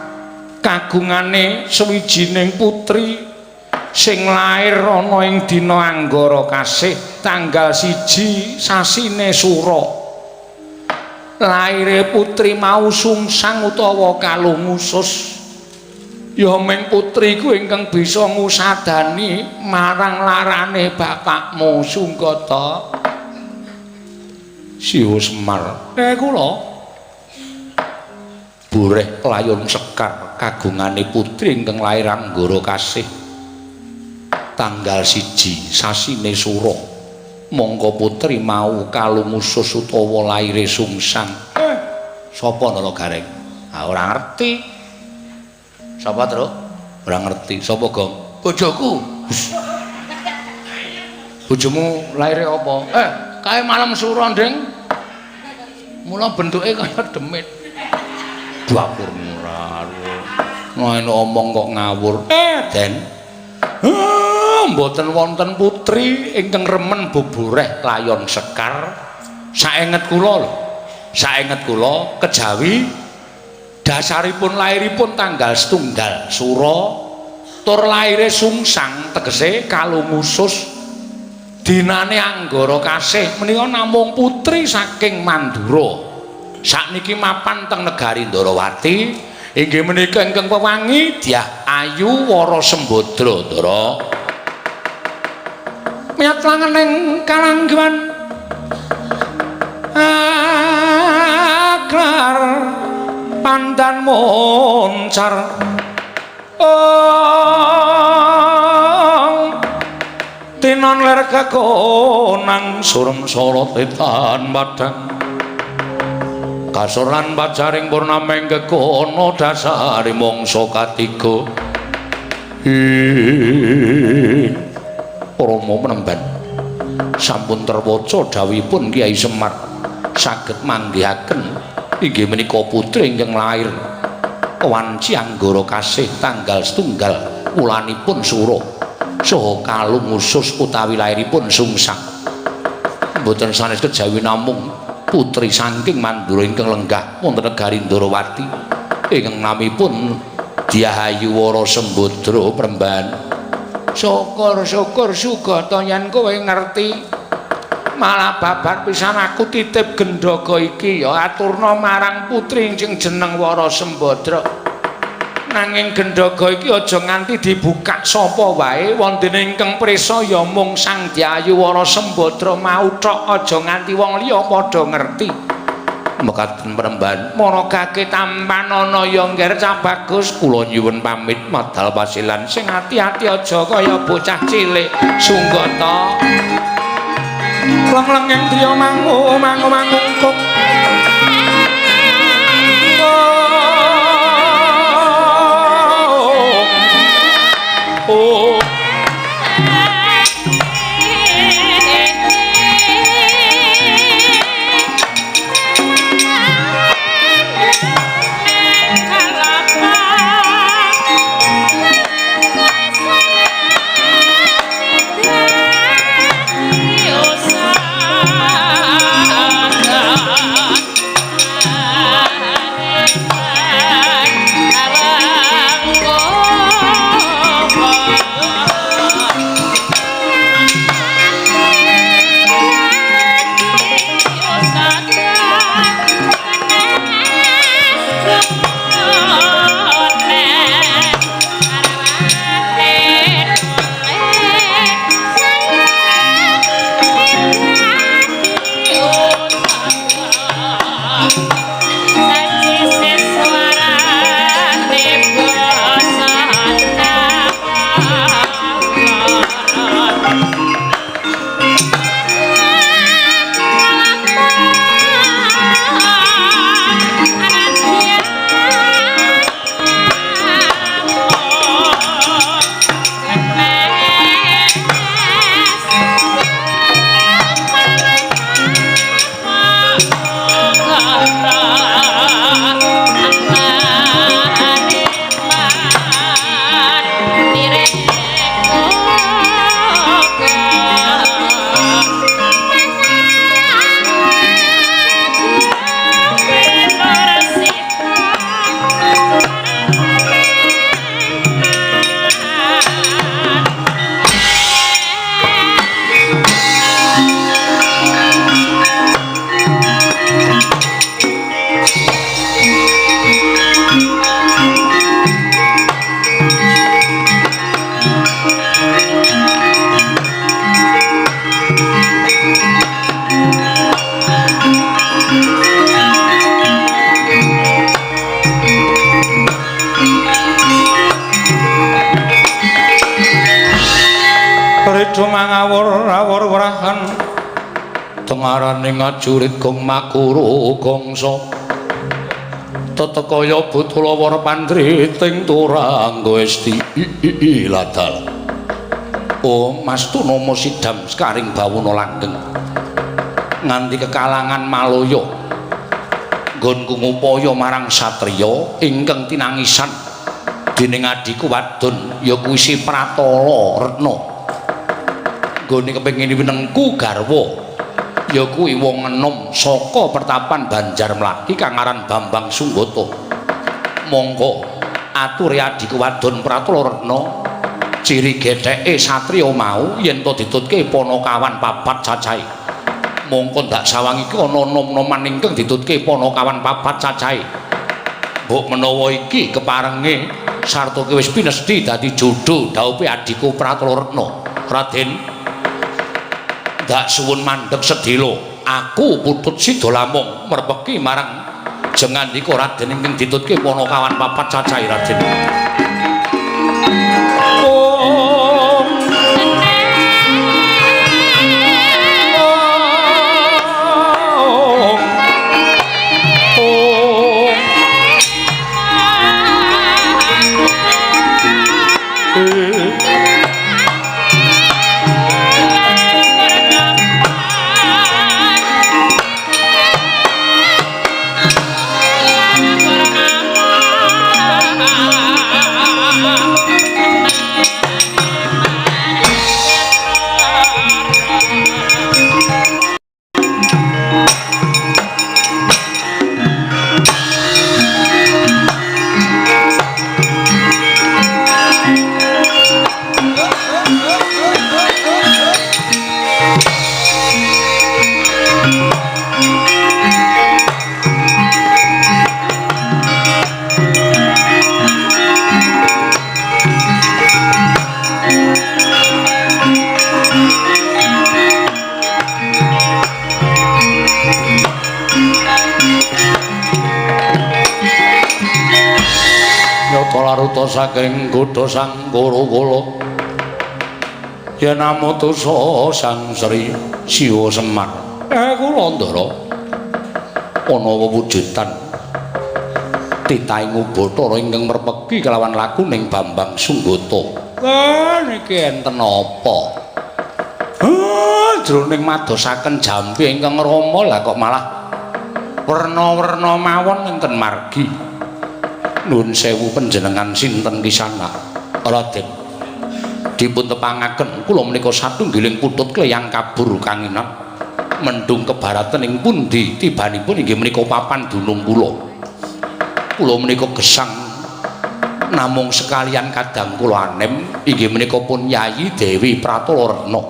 Kagungane sewijining putri sing lair ana ing dina Anggara kasih tanggal 1 sasine Sura. Laire putri mau sungsang utawa kalungusus. Ya ming putri ku ingkang bisa ngusadani marang larane bapakmu Sunggata. Siwa Semar. Kula boreh layon sekar kagungane putri ingkang lair Anggara kasih tanggal 1 sasine Sura. Mongko putri mau kalungusus utawa laire sungsang. Sapa nala Gareng? Ah ora ngerti. Sapa, Truk? Ora ngerti. Sapa, Gong? Bojoku. Bojomu laire apa? Kae malam Sura, Nding. Mula bentuke kaya demit. Dapur murah. Ngono omong kok ngawur. Den. Mboten wonten putri ingkang remen boboreh layon sekar. Saenget kula lho. Saenget kula kejawi dasaripun lairipun tanggal 1 Sura tur laire sungsang tegese kalungusus dinane Anggara kasih menika namung putri saking Mandura. Sakniki mapan teng negari Ndarawati inggih menika ingkang wewangi Dyah Ayu Wara Sembadra. Ndara miyat langening kalangguan aklar pandan moncar ong tinon ler kekonang surem sorot etan padang kasur lan pacaring purnameng kekono dasare mangsa katiga. Rama Penemban sampun terwaca dawuhipun Kyai Semar saged manggihaken inggih menika putri ingkang lair wanci Anggara kasih tanggal 1 wulanipun Sura. Saha kalung usus utawi lairipun sungsang. Mboten sanes kejawi namung putri saking Mandura ingkang lenggah wonten negari Ndarawati ingkang namipun Dyah Ayu Wara Sembadra Premban. Syukur-syukur Sugata yen kowe ngerti. Malah babar pisan aku titip gendhaga iki ya aturna marang putri sing jeneng Wara Sembadra. Nanging gendhaga iki aja nganti dibukak sapa wae, wondene ingkang prisa ya mung Sang Dyah Ayu Wara Sembadra mau tok, aja nganti wong liya padha ngerti. Mekaten Premban, maragake tampanana ya ngger Cah Bagus, kula nyuwun pamit madal pasilan sing ati-ati aja kaya bocah cilik. Sunggata leng-lengeng driya mangu mangu mangungkung. Oh, mangawur-awur wrahan tengarane ngajurit gong makuru gongso tetekaya butulawara pandriting turangga esti ladal. Oh Mas Tunomo sidam sekaring bawana langgeng nganti kekalangan Malaya nggonku ngupaya marang satriya ingkang tinangisan dening adhiku wadon ya kuwi si Pratala Retna. Nggone kepengin winengku garwa ya kuwi wong enom saka pertapan Banjar Mlaki kang aran Bambang Sunggata. Mongko aturi adhiku wadon Pratala Retna ciri getheke satriya mau yen to ditutke panakawan papat cacahe. Mongko ndak sawang iki ana nom-noman ingkang ditutke panakawan papat cacahe. Mbok menawa iki keparenge sarta wis pinesthi dadi jodho dhaupe adhiku Pratala Retna. Raden, ndak suwun mandheg sedhela, aku Putut Sidalamung merpeki marang jengandika Raden ingkang ditutke panakawan papat cacahe. Raden. Ah. Laruta saking godha sang Kuru-kula yen amutusa Sang Sri Siwa Semar. Kula Ndara ana wewujudan titahing Ubathara ingkang merpeki kelawan lakuning Bambang Sunggata. Niki enten apa? Jroning madosaken jampi ingkang rama lah kok malah werna-werna mawon enten margi. Nuwun sewu panjenengan sinten kisana? Raden, dipun tepangaken kula menika satunggiling putut kleyang kabur kanginan mendung kebaratan ing pundi tibanipun inggih menika papan dunung kula. Kula menika gesang namung sekalian kadang kula anem inggih menika pun Yayi Dewi Pratala Retna.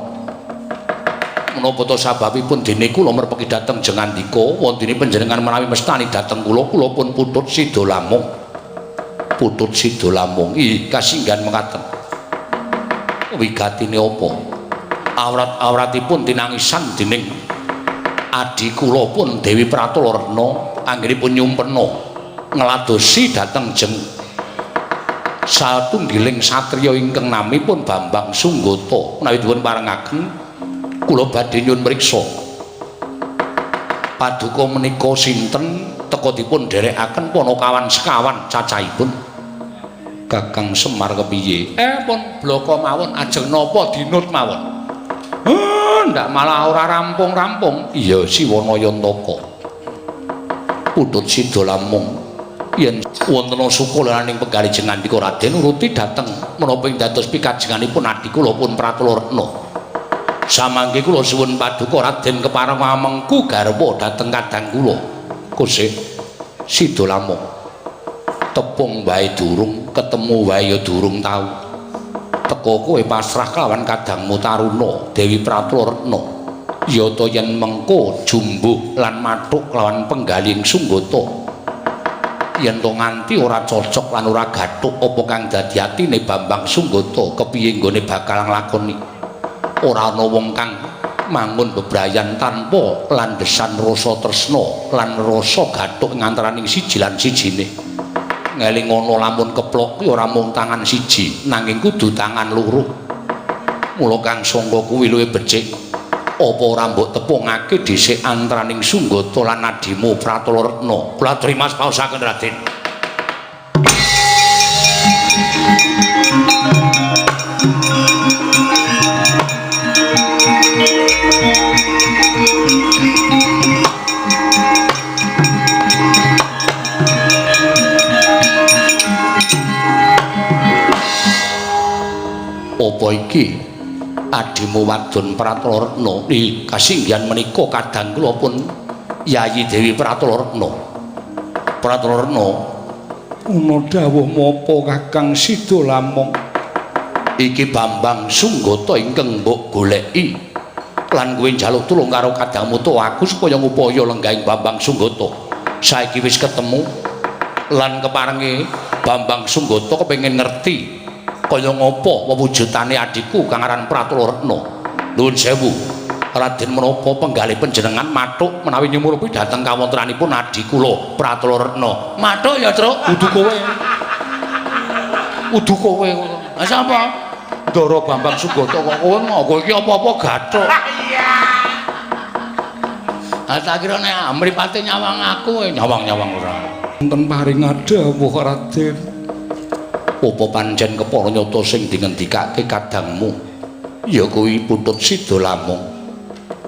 Menapa ta sababipun dene kula merpeki dhateng Jengandika wontene panjenengan menawi mestani dhateng kula, kula pun putut sida lamung. Putut sida lamung kasinggihan mekaten. Wigatine apa? Awrat-awratipun tinangisan dening adi kula pun Dewi Pratala Retna anggenipun nyumpena ngladosi dhateng jeng satunggiling satriya ingkang namipun Bambang Sunggata. Menawi dipun parengaken kula badhe nyuwun mriksa paduka menika sinten teka dipun dherekaken panakawan sekawan cacahipun. Kakang Semar kepiye? Pun blaka mawon ajeng napa dinut mawon. Ndak malah ora rampung-rampung. Iya Siwana Yantaka. Putut sida lamung yen wonten suka lan ing penggalih Jengandika Raden nuruti dhateng menapa ing dados pikajenganipun adi kula pun Pratala Retna. Samangke kula suwun paduka Raden kepareng amengku garwa dhateng kadang kula. Kosih sida lamung. Tepung wae durung, ketemu wae ya durung tau. Teka kowe pasrah kelawan kadangmu Taruna Dewi Pratala Retna. Ya ta yen mengko jumbuh lan mathuk kelawan penggalih Sunggata. Yen to nganti ora cocok lan ora gathuk apa kang dadi atine Bambang Sunggata kepiye nggone bakal nglakoni. Ora ana wong kang mangun bebrayan tanpa landhesan rasa tresna lan rasa gathuk ngantaraning siji lan sijine. Ngeling ngono lamun keplok kuwi ora mung tangan siji nanging kudu tangan loro. Mula kang sangka kuwi luwih becik apa ora mbok tepungake dhisik antaraning Sunggata lan adimu Pratala Retna. Kula trima paosaken Raden. Apa iki adimu wadon Pratala Retna? Kasinggihan menika kadang kula pun Yayi Dewi Pratala Retna. Pratala Retna, ana dawuh menapa Kakang Sida Lamung? Iki Bambang Sunggata ingkang mbok goleki lan kowe njaluk tulung karo kadangmu tuwa aku supaya ngupaya lenggahing Bambang Sunggata. Saiki wis ketemu lan keparenge Bambang Sunggata kepengin ngerti kaya ngapa wewujudane adhiku kang aran Pratala Retna. Nuwun sewu Raden, menapa penggalih panjenengan mathuk menawi nyumurupi dhateng kawontenanipun adhi kula Pratala Retna? Mathuk ya, Truk. Kudu kowe. Kudu kowe. Ha sapa? Ndara Bambang Sunggata kok kowe ngopo iki apa-apa gathuk. Iya. Ha tak kira nek mripate nyawang aku, nyawang-nyawang ora. Wonten paring dawuh Raden. Apa pancen kepara nyata sing dingendikake kadangmu ya kuwi Putut Sida Lamung?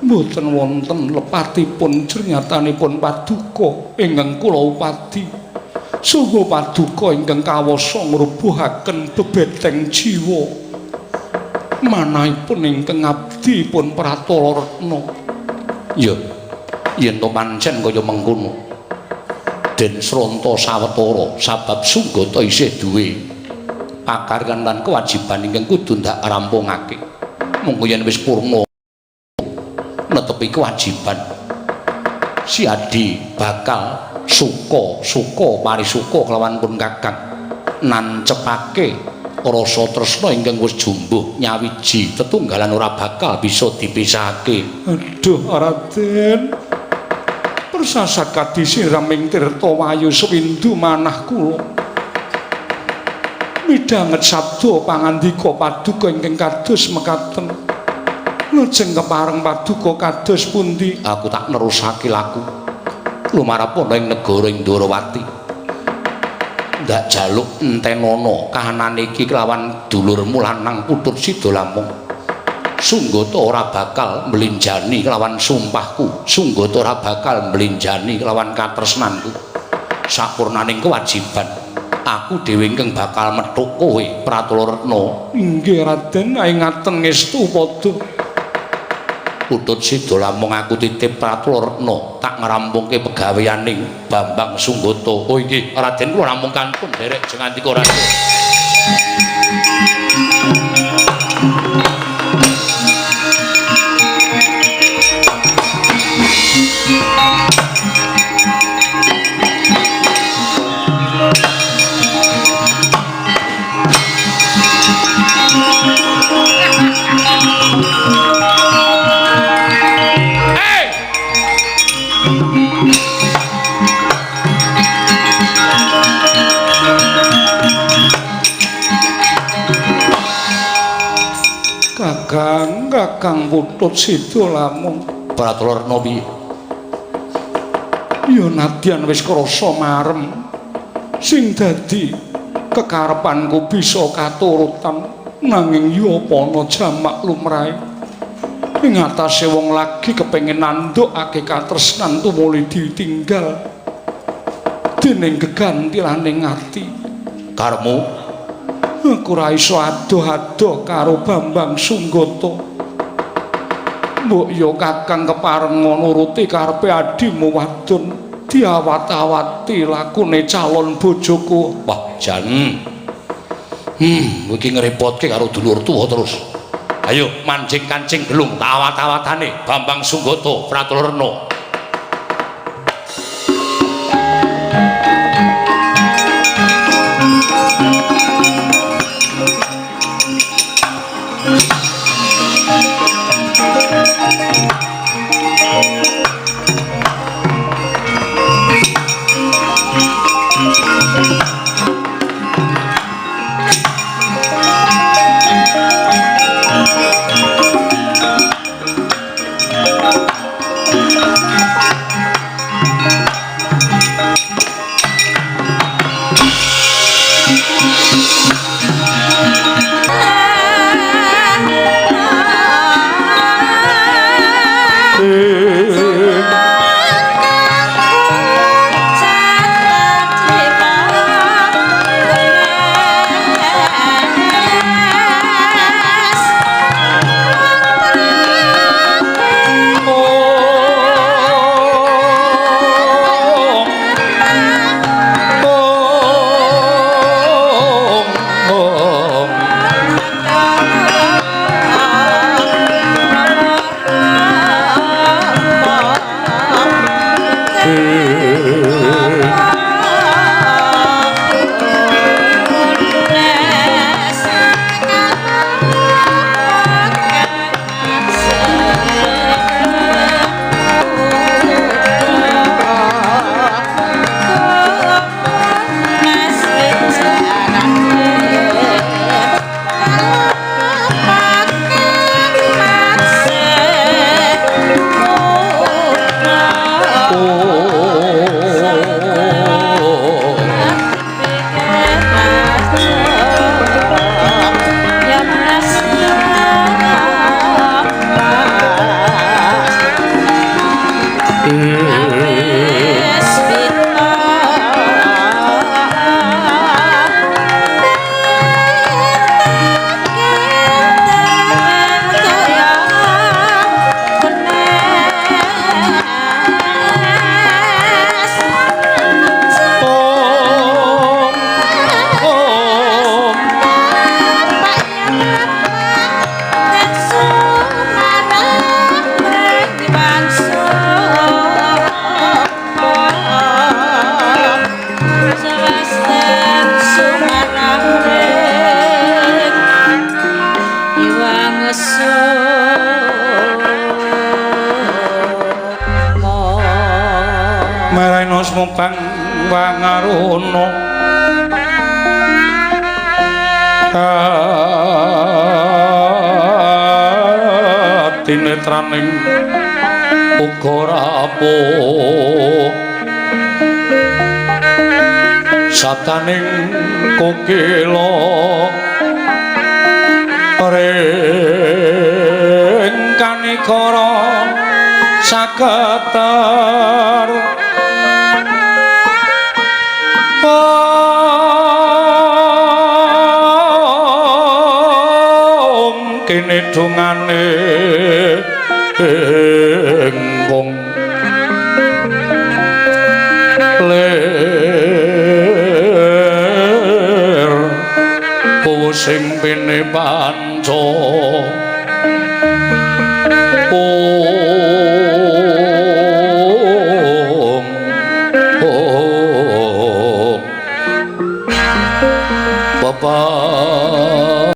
Mboten wonten lepatipun jernyatanipun paduka ingkang kula upadi. Saha paduka ingkang kawasa ngrubuhaken bebeteng jiwa. Manahipun ingkang abdi pun Pratala Retna. Ya, yen to pancen kaya mengkono. Den sronta sawetara sabab Sunggata isih duwe pakaryan lan kewajiban ingkang kudu ndak rampungake. Mungko yen wis purna netepi kewajiban, si adi bakal suka parisuka kelawan pun kakang nancepake rasa tresna ingkang wis jumbuh nyawiji tetunggalan ora bakal bisa dipisahake. Aduh Raden, persasat kadisiram ing tirta wayu sewindu manah kula. Midhanget sabda pangandika paduka ingkang kados mekaten. Lajeng kepareng paduka kados pundi? Aku tak nerusake laku lumarap ana ing negara Ndorowati. Ndak jaluk entenono kahanan iki kelawan dulurmu lanang Putut Sida Lamung. Sunggata ora bakal mlinjani kelawan sumpahku, sunggata ora bakal mlinjani kelawan katresnanku. Sapurnaning kewajiban aku dhewe ingkang bakal methuk kowe Pratala Retna. Inggih Raden, ngaten ngestu padha. Putut Sida Lamung aku titip Pratala Retna tak ngrampungke pegaweaning Bambang Sunggata. Oh inggih Raden, kula namung kantun nderek jengandika Raden. Kakang, Kakang Putut Sida Lamung. Pratala Retna piye? Ya nadyan wis krasa marem. Sing dadi kekarepanku bisa katurutan, nanging ya apa ana jamak lumrahe. Ing atase wong lagi kepengin nandukake katresnan tumuli ditinggal dening gegantilaning ati. Karepmu? Aku ora iso adoh-adoh karo Bambang Sunggata. Mbok ya Kakang kepareng nuruti karepe adhimu wadon, diawat-awati lakune calon bojoku. Wah, jan. Iki ngrepotke karo dulur tuwa terus. Ayo mancing kancing gelung tak awat-awatane Bambang Sunggata Pratala Retna. Marana smukang wangaruna. Kadinetraning uga rapuh sataning kokila ring kanikara saketer om kene dongane wong lir sing pene panca om om. Bapak